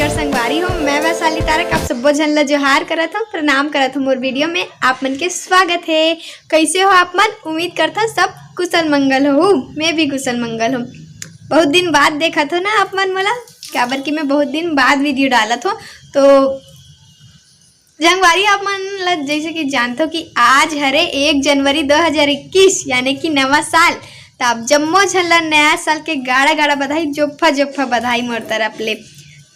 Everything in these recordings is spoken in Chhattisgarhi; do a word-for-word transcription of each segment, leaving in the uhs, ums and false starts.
नमस्कार संगवारी हो, मैं वैशाली तारक, आप सब्बो झन ला जोहार करत हूँ, प्रणाम करत हूँ। मोर वीडियो में आप मन के स्वागत है। कैसे हो आप मन? उम्मीद करत हूँ सब कुशल मंगल हो। मैं भी कुशल मंगल हूँ। बहुत दिन बाद देखत हो ना आप मन मोला, काबर कि मैं बहुत दिन बाद वीडियो डालत हूँ। तो संगवारी, आप मन ल जैसे कि जानथो कि आज हरे एक जनवरी दो हज़ार इक्कीस, यानी कि नवा साल। त आप जम्मो झन ल नया साल के गाड़ा गाड़ा बधाई, जोफा जोफा बधाई मोर तरफ ले।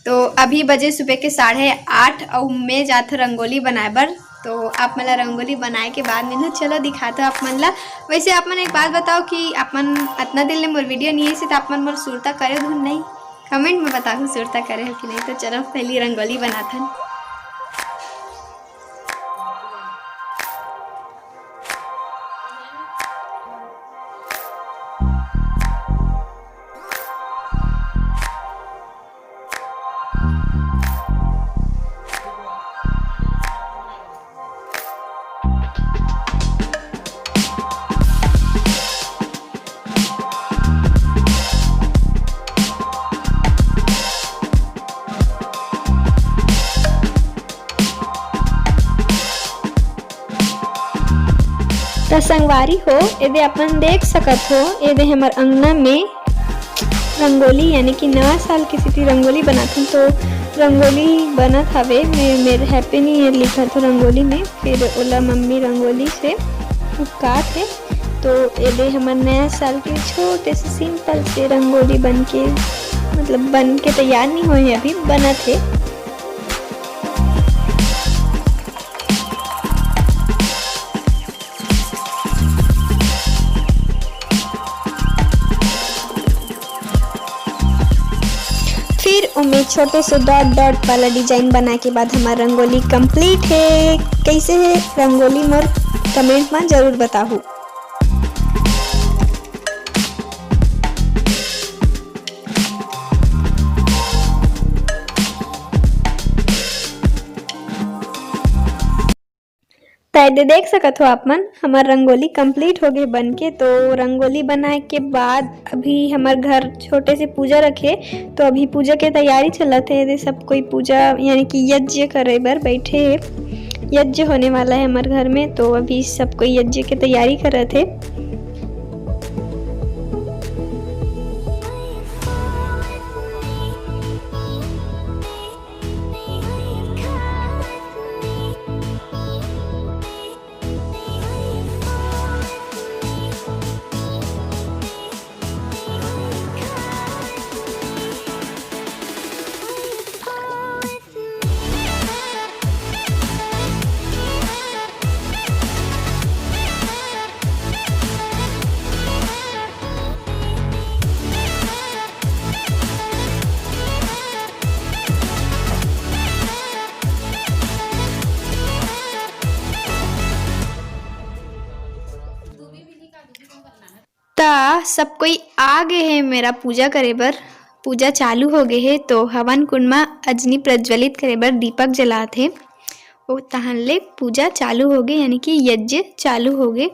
तो अभी बजे सुबह के साढ़े आठ, अउ मैं जाथो रंगोली बनाए बर। तो आप मन ला रंगोली बनाए के बाद में ना, चलो दिखाथो आप मन ला। वैसे आप मन एक बात बताओ कि आप मन अतना दिन ले मोर वीडियो नहीं आइस हे, त आप मन मोर सुरता करे हो धुन नहीं? कमेंट में बताओ सुरता करे हो कि नहीं। तो चलो पहली रंगोली बनाथन। त संगवारी हो, एदे अपन देख सकत हो, एदे हमर अंगना में रंगोली, यानी कि नवा साल के सेती रंगोली बनाथन। तो रंगोली बनत हवे, मैं, मेर Happy New Year लिखत हो रंगोली में, फिर ओला मम्मी रंगोली से उपकात हे। तो एदे हमर नया साल के छोटे से simple से रंगोली बन के, मतलब बन के तैयार नहीं होए हे, अभी बनत हे। फिर ओमे छोटे से dot dot वाला design बनाए के बाद हमार रंगोली complete हे। कैसे हे रंगोली मोर comment मा जरूर बताहू। त एदे देख सकत हो आप मन, हमर रंगोली complete हो गे बन के। तो रंगोली बनाए के बाद अभी हमर घर छोटे से पूजा रखे, तो अभी पूजा के तैयारी चलत हे। एदे सब कोई पूजा यानी कि यज्ञ करे बर बैठे हे। यज्ञ होने वाला है हमर घर में, तो अभी सब कोई यज्ञ के तैयारी करत हे। त सब कोई आ गे हे मेरा पूजा करे बर। पूजा चालू हो गे हे, तो हवन कुंड म अग्नि प्रज्वलित करे बर दीपक जलात हे। ओ तहन ले पूजा चालू हो गे, यानी कि यज्ञ चालू हो गे।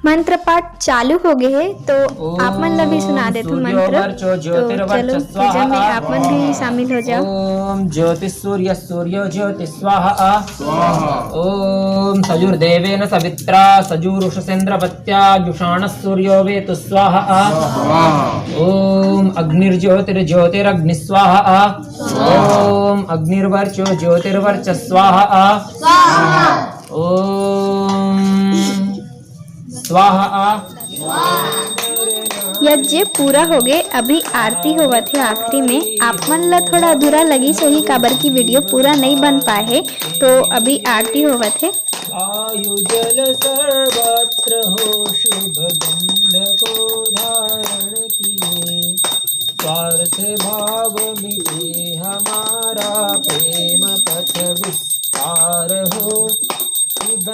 मंत्र पाठ चालू हो गे हे, तो आप मन ला भी सुना देथो मंत्र। तो चलो, पूजा में आप मन भी शामिल हो जाओ। ओम ज्योतिः सूर्यः सूर्यो ज्योतिः स्वाहा। स्वाहा। ओम सजुर्देवेन सवित्रा सजुरुषसेन्द्रवत्या जुषाणः सूर्यो वेतु स्वाहा। स्वाहा। ओम अग्निर्ज्योतिर्ज्योतिरग्निः स्वाहा। स्वाहा। ओम अग्निर्वर्चो ज्योतिर्वर्चः स्वाहा। स्वाहा। ओम स्वाहा। यज्ञ पूरा हो गे, अभी आरती होवत हे आखिरी में। आप मन ला थोड़ा अधूरा लगिस होही, काबर की वीडियो पूरा नहीं बन पाए हे, तो अभी आरती होवत हे। वायु जल सर्वत्र हो, शुभ गंध को धारण किए, स्वार्थ भाव मिटे हमारा, प्रेम पथ विस्तार हो, शुभ न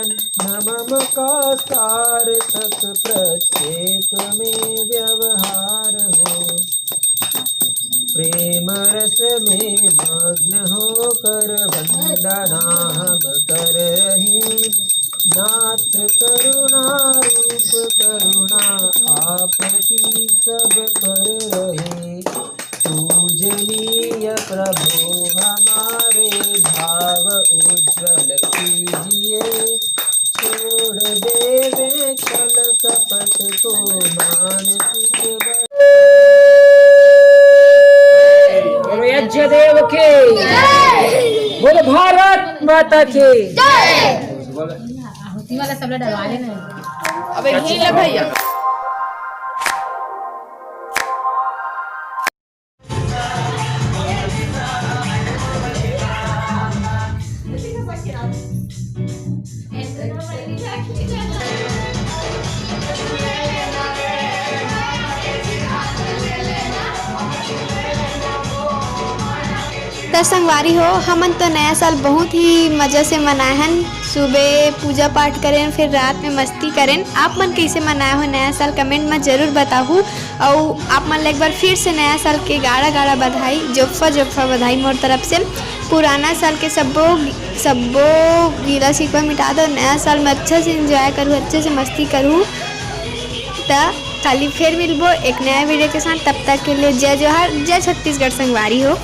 मम का सार्थक प्रत्येक में व्यवहार हो। प्रेम रस में मग्न होकर वंदना हम कर रहे। नाथ करुणा रूप करुणा आपकी सब पर रहे। पूजनीय प्रभु हमारे भाव उज्जवल कीजिए। छोड़ देवे छल कपट को मानसिक बल। बोलो यज्ञ देव की। बोलो भारत माता की। आहुति वाला सब ला डलवा लेना। अबे घी ले भैया। त संगवारी हो, हमन तो नया साल बहुत ही मजा से मनाए हन। सुबह पूजा पाठ करेन, फिर रात में मस्ती करेन। आप मन कैसे मनाए हो नया साल, कमेंट में जरूर बताहू। अउ आप मन ला एक बार फिर से नया साल के गाड़ा गाड़ा बधाई, जोफ्फा जोफ्फा बधाई मोर तरफ से। पुराना साल के सब्बो सब्बो गीला शिकवा मिटा दो। नया साल में अच्छा से एंजॉय करूँ, अच्छे से मस्ती करूँ। त काली फिर मिलबो एक नया वीडियो के साथ। तब तक के लिए जय जोहार, जय छत्तीसगढ़ संगवारी हो।